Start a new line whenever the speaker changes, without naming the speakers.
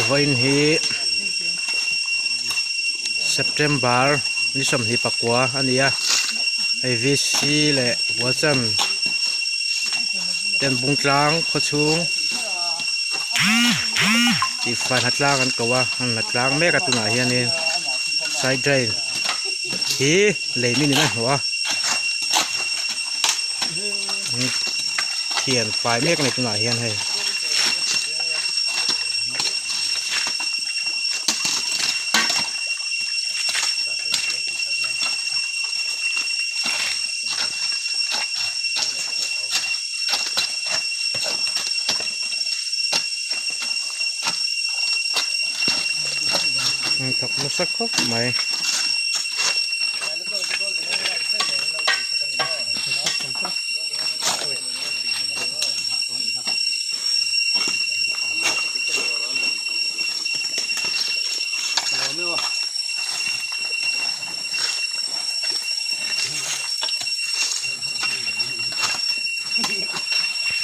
Vawiin hi September ni 24 a ni a hei VC leh Hualchan ten Bungtlang khawchhung tihfai hnatlang an ko a an hnatlang mek a tunah hianin side drain hi lei min in a hnawh a. Thian fai mek a ni tunah hian hei. Thawk nasa khawp mai.